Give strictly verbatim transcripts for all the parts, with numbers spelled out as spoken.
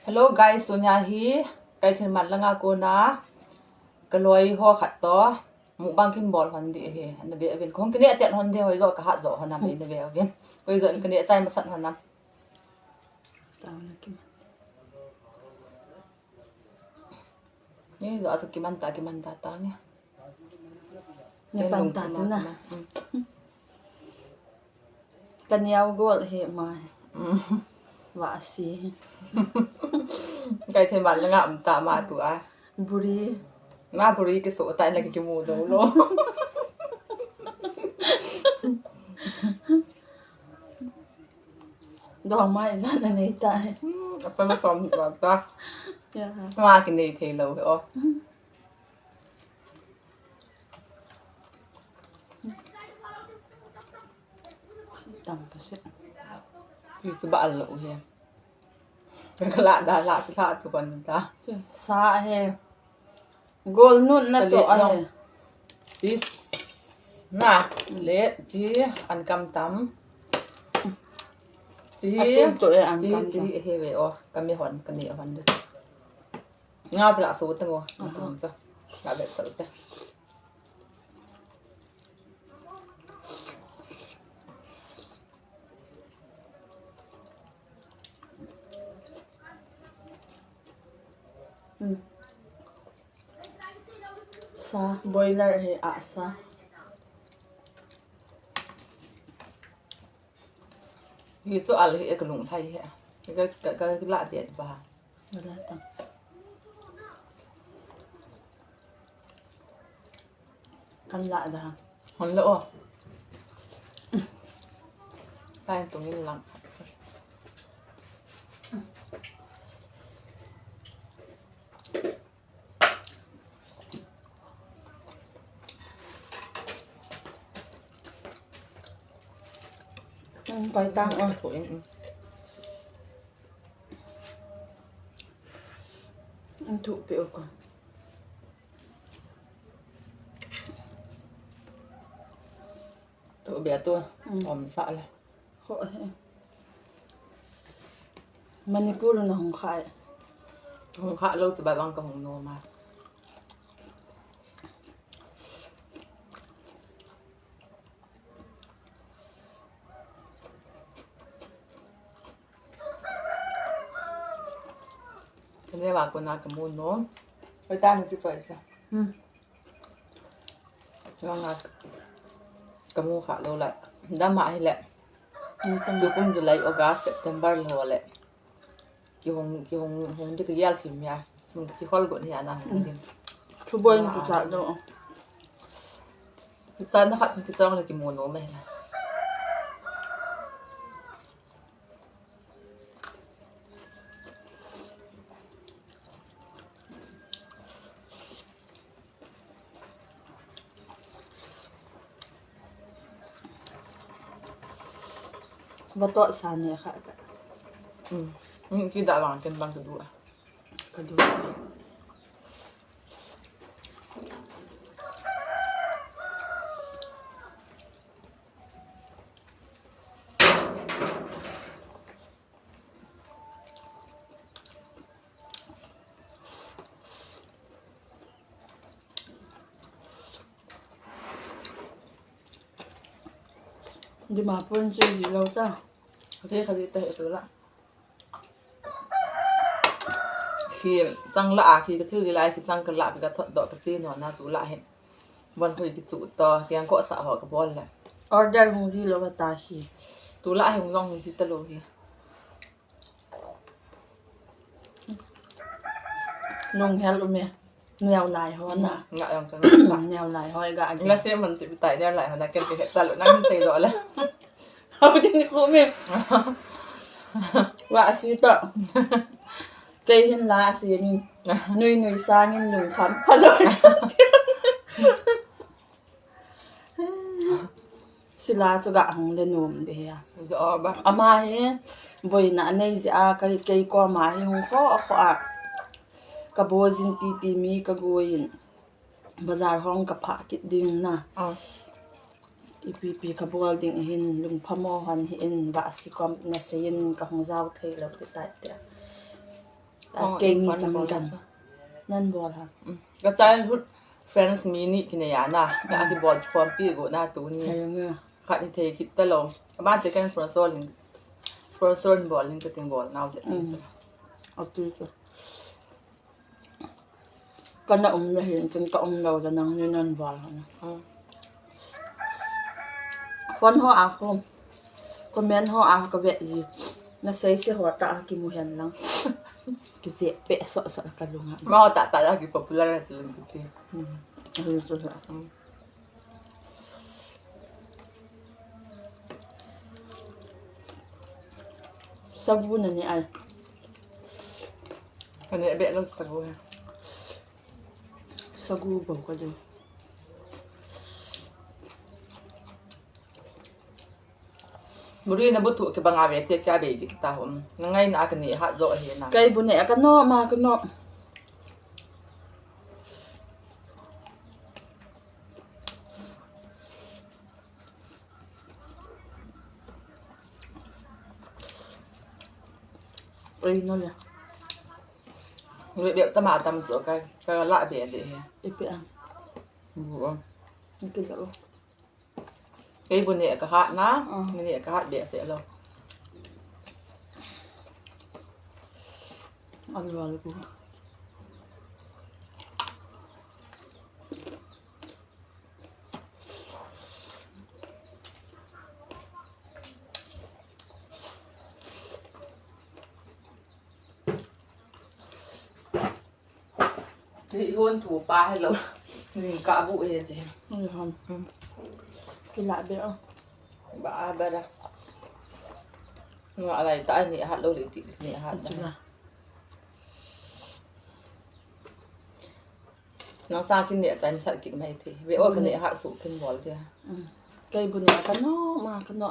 Hello guys, tunia hi Kaithin man langa kona kaloi ho khat toh mukbang kin bol hon ding ahi. Na ve uvin, kong kine atiat hon ding, hoi jo kahat jo hon na ve, na ve uvin. Hoi jo kine chai masat hon na. Ni jo asa kiman ta, kiman ta ta ni. Ni pan ta ta na. Kaniau gol he ma. Vasi. Kaithin man langa um ta ma tua. Buri. Ma buri kiso ta na kimu jo lo. Dong mai jan anei ta. Apa ma som ta. Ya. Ma kinei thei lo he o. Tam pa se. Ti tu ba lo he. Kala da la la tu kan ta. Sa he. Gol nun na cho a he. Ti na le ti an kam tam. Ti to e an kam ti he ve o. Kami hon kani hon de. Nga tla so tango. Tum cha. Nga bet sa te. Sa boiler he a sa. Hi chu al hi e ka lung thai he. Ka ka ka la de ba. Wala ta. Kan la da. Hon lo o. Kai tung in lang. Kai tang o. Thu pe o ko. Tu bia tu. Om sa le. Ho he. Manipur na hung khai. Hung kha lo tu ba bang ka hung no ma. Kene ba ko na ka mu no. Oi ta ni si choi cha. Chuanga kamu kha lo la. Dama hi le. Tukum July, August, September lo le. Ki hong, ki hong, hong di ka yal sim ya. Sum ki hol gon hi ana hong di. Thu boi ni tu cha do. Ki cha na khat ki cha na ki mu no me la. Bato sa ni kha ka. Hmm. Hmm, ki da bang ken bang ka du a. Ka du. Dimapur in che ji lo ta. Kati kati ta he tu la. Khi chang la a khi ka thil lai khi chang ka la ka thot do ka ti no na tu la he. Bon khui ki chu to, kiang ko sa ho ka bol le. Order hung ji lo ta hi. Tu la hung long hung ji ta lo hi. Nung hel ume. Neo lai ho na. Nga yang chang. Neo lai ho ga agi. Nga se man ti tai neo lai ho na ken ke ta lo na min sei do le. Hau din ko me. Wa si to. Kei hin la si min. Nui nui sangin lungkham. Pha jo. Sila chu ga hung le nom de ya. Ama hi boina nei ji a kai kei ko ama hi hung kho kho a. Ka bo jin ti ti mi ka go in. Bazar hong ka pha kit ding na. Ipi pi ka bol ding hin lungphamo hon hi in ba si kom na se in ka hung jao thei lo ti tai te. Kei ni chang kan. Nan bol ha. Ka childhood friends mi ni kine ya na. Ka ki bol khom pi go na tu ni. Khat ni thei kit ta lo. Ka ban te kan sponsor ling. Sponsor bol ling ka ting bol nau te. Atu chu. Kana um na hin, tin ka um lo da nang ni nan bol ha na. Phone ho a khom. Comment ho a ka ve ji. Na sei se ho ta a kimu hen lang. Ki je pe so so ka lunga. Ma ta ta a ki popular na ti lung ti. Hmm. Ahi chu la. Hmm. Sagu na ni ai. Ka ne be lo sagu he. Sagu bo ka do. Muri na butu ke banga ve te kya be ki ta hom. Na ngai na ka ni ha do he na. Kai bu ne ka no ma ka no. Ei no le. Ngai be tama tam so kai ka la be de he. Ipi an. Bu. Ni ke lo. Ei bu ne ka hat na. Ni ne ka hat be se lo. An lo bu. Ni hon tu pa hello. Ni ka bu he je. Ni hon. Ki la be o. Ba ba da. Nga lai ta ni hat lo le ti ni hat da. Nang sa kin ne tai sat kin mai thi. Ve o ka ne ha su kin bol dia. Kai bu ne ka no ma ka no.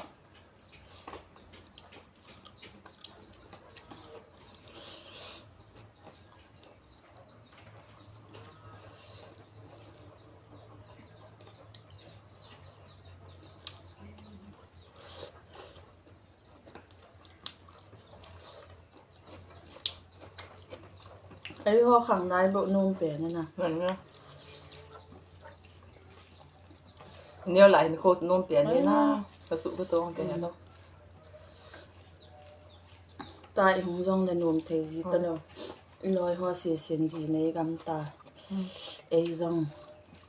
Ei ho khang nai bo nom pen na. Ngai na. Neo lai ni ko nom pen ni na. Ka su ko tong ke na. Ta i hung jong le nom thei ji ta lo. I loi ho si sin ji nei gam ta. Ei jong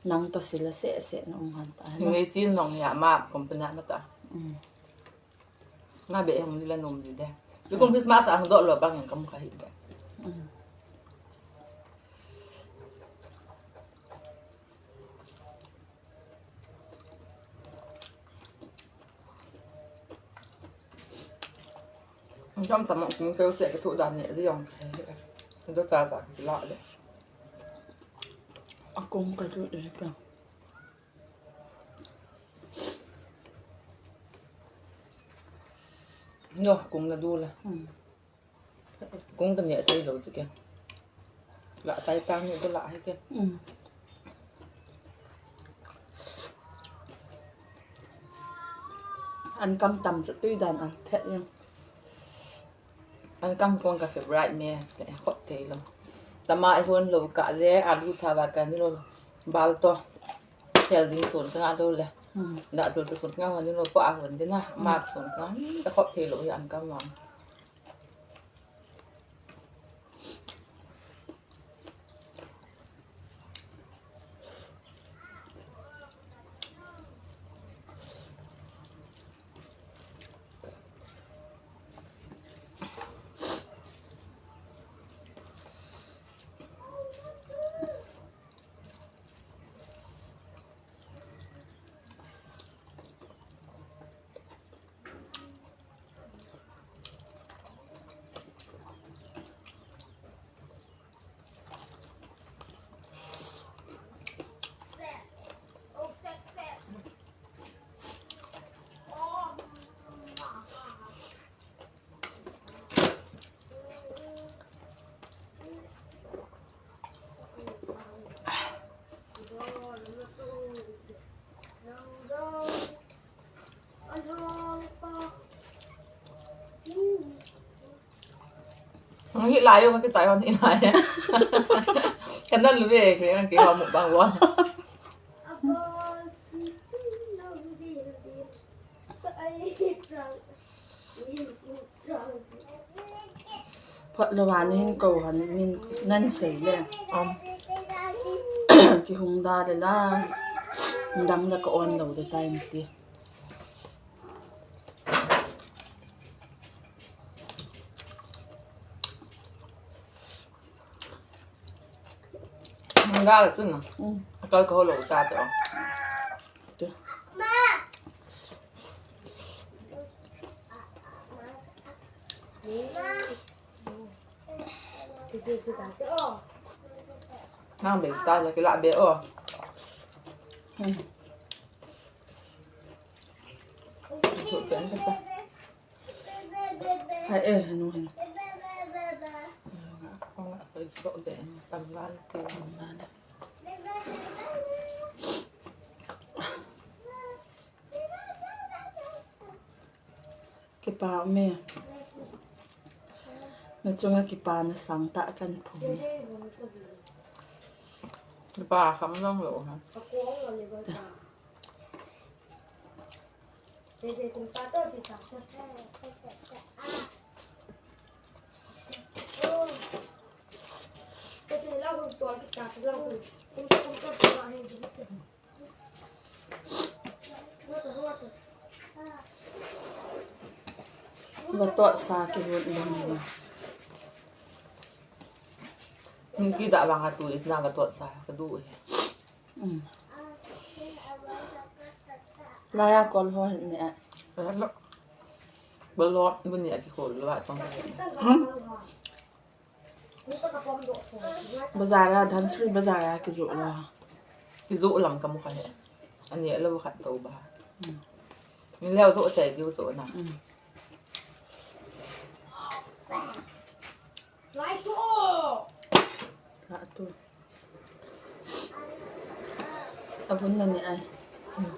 nang to sila se se na um han ta. Ngai chin nong ya ma company ma ta. Nga be hung ni la nom ni de. Lu kong Christmas a hung dot lo bang yang kam ka hi de. Jam tam kong ke se ke thu dan ne ji yong. Do ta ta ki la le. A kong ka thu de ka. No, kong na du la. Kong ka ne chai lo chu ke. La tai tang ni ko la hai ke. An kam tam chu tui dan a thet yang. An kam kong ka favorite me, ka khop thei lo. Tama i hon lo ka le, alu tha va ka ni lo. Bal to. Thel ding sun ka nga lo le. Da tul to sun ka nga hon ni lo, pa hon de na. Ma sun ka nga. Ka khop thei lo ya an kam ma. Ang hih lai, ang kichai hon hih lai. Ka nan lu ve, ke ang kihou mukbang vang. Phot lou a nahin kou hon, nin, nan sei le. Um. Kihung da le la. Dang la ka on lou da tai ti. Mangga la chun na. Mm. Akal ka holo ta te. Te. Nang be ta la kila be o. Mm. Hai, eh, hanu hin. Kipa me. Na chunga kipana sangtah kan phong. Kipa kham nang lou ha. Vatot sa kilut lom ni. Hung kidah vang a tu isna vatot sa ka du hi. Mm. Laya kol ho hin ne. Balot bu ni a kikhol lo a tong. Hmm? Bazar a, Dhansiri bazar a kijoh lo. Kijoh lam kamu kha he. Ani lo khat to ba. Hmm. Ni leo to te diu to na. Hmm. Lai to. La to. Abun na ni ai. Hmm.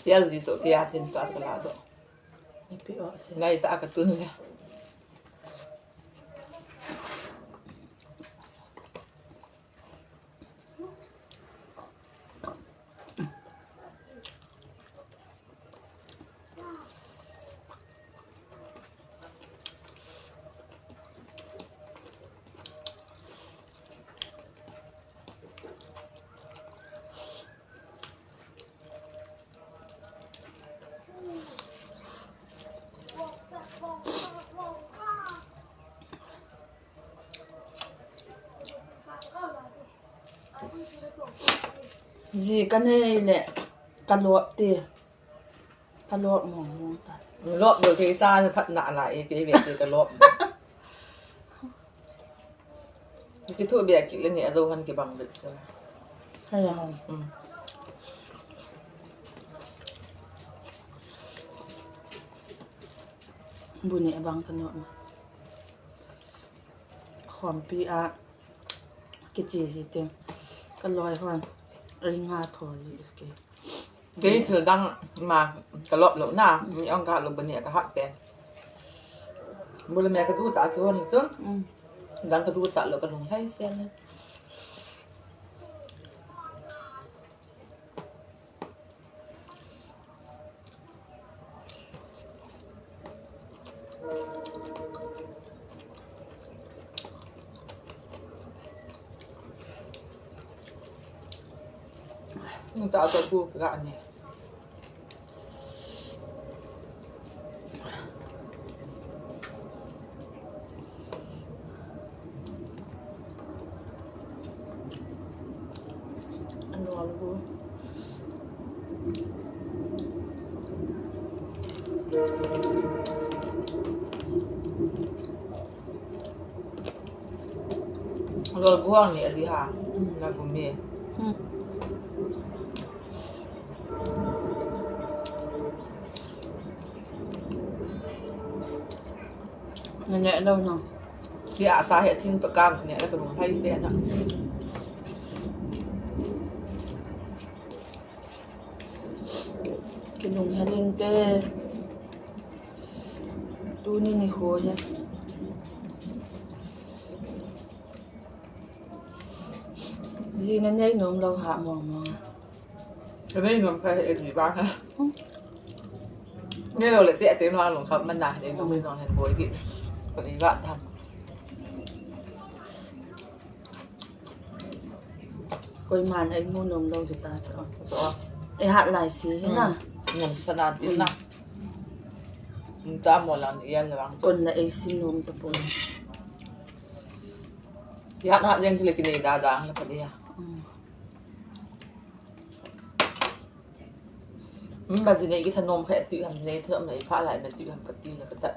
Sial ji so kia chin ta ka la do. Ipi o se. Ngai ta ka tun le. Ji ka nei le ka lop ti. Ka lop mong mong ta. Lop do se sa phat na la e ke ve ke ka lop. Kithu bia kit le ni a jo han kibang bit sa. Haya. Mm. Bu ni a bang ka no. Khompi a kichi ji te. Ka loi hon. Ringa tho ji iske. Kei thil dang ma ka lop lou na, mi ong ka lop bani ka hak pen. Bula me ka du ta ki hon chun. Mm. Dang ka du ta lou ka lung hai sen. Nung ta ka bu ka ni. Ano algo. Lol guang ni aji ha. Hmm. Na gumi. Hmm. Na ne lo no. Ki a sa he chin to kam ne la ka lung hai te na. Kilunghel inte. Tuni nikho hi. Ji na nei nom lou ha mong mong. Ka nei nom kha he ni ba ha. Nei lou le te te no lung kha man na nei nom nei nom hen boi ki. Ko ni ba tham. Koiman eimu nom lou ti ta chu. Chu a. Eihat lai si hi na. Nom sa na ti na. Cha mo lam i a le vang. Kon la eisi nom ta pon. Eihat hat jeng ti le kinei da da la pa dia. Ba ji nei kithanom kha ti ham, nei thanom nei pha lai ma ti ham ka ti la ka ta.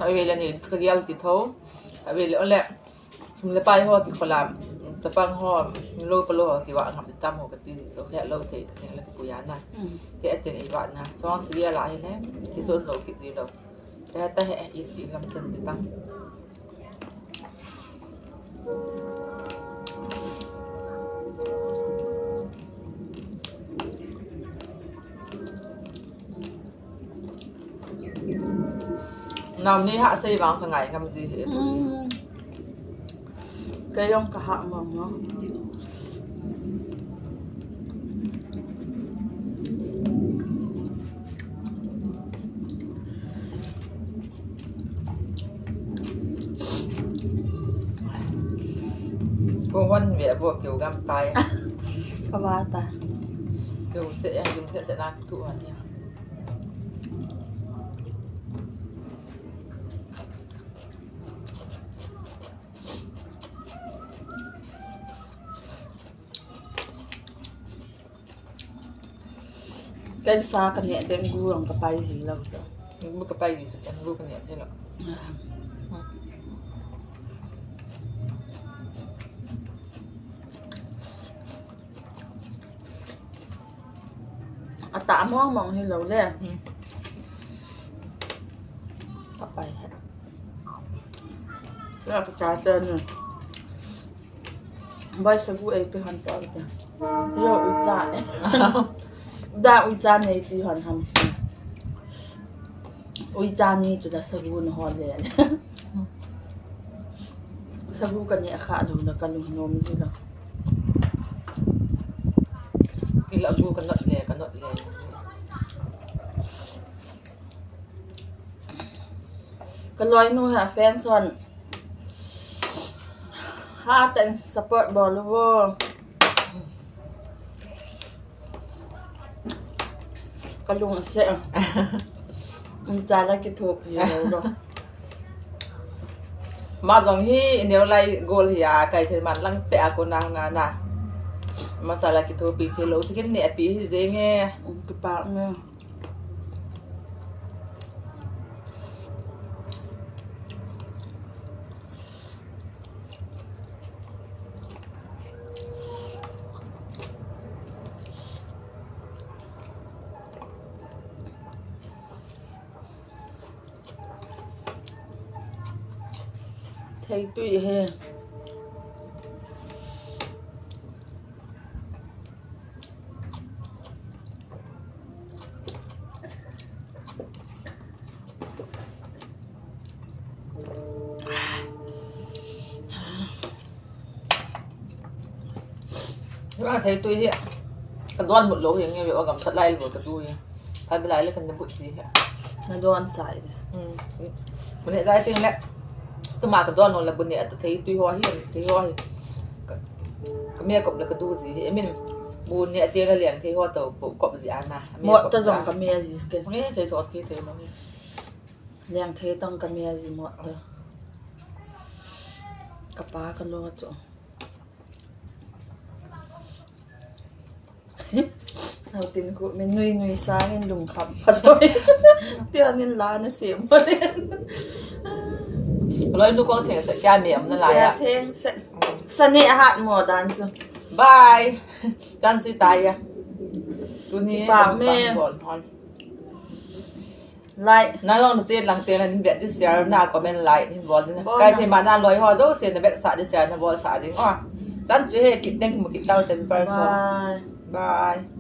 Avel a ni ka gel ti tho. Avel a ole. Sum le pai ho ki kholam. Chapang ho. Lo pa lo ho ki wa ngam tam ho ka ti so khe lo thei ta ne la ki pu ya na. Te a te ei wa na. Song ti ya la hi ne. Ki son lo ki ti lo. Te ta he i ti lam chen ti ta. Nam ni ha sei vang ka ngai ngam ji he. Ka yong ka ha mong mong. Ko hon ve bo keu gam tai. Ka ba ta. Keu se ya, keu se se na tu ha ya. Ken sa ka neh dengue ang ka pai ji lo. Dengue ka pai ji, dengue ka neh thei lo. Ata mong mong hi lo le. Ka pai he. Ka ka ta ni. Bai sagu ei pe han pa ta. Yo uicha. Da uicha nei ti han ham. Uicha ni chu da sagu na ho le. Sagu ka neh kha lou na ka lungnom ji la. Ila gu ka not le, ka not le. Ka loinu ha fans hon. Ha ten support bol uvo. Ka lung ase. Masala kithopi lo lo. Ma jong hi neo lai gol hi a kai thei man lang pe a ko na nga na. Masala kithopi thei lo chicken ne api hi jenge. Kipa me. Theitui he. Ba theitui hi. Ka don mut lou hi nge ve o gamsat lai lou ka tu hi. Phai bilai le kan na but ji hi. Na don chai dis. Hmm. Bune jai ting le. Tuma ka don lou le bune at theitui ho hi, thei ho hi. Ka, ka me kop le ka tu ji hi. I mean, bune at le leng thei ho to kop ji ana. Mo ta jong ka me ji ke. Nge thei so ke thei lou hi. Leng thei tong ka me ji mo ta. Ka pa ka lo chu. Hau tin ku min nui nui sangin lungkham pha soi. Tia nin la na sem. Loi nu kong theng se kya mi am na la ya. Theng se. Sane hat mo dan chu. Bye. Chan si ta ya. Tuni pa me. Bol hon. Like. Na long na che lang te na din bet di share na comment like din bol din. Kai the ma na loi ho do se na bet sa di share na bol sa di. Oh. Chan chu he kit ding mu kit tau te person. Bye. Bye.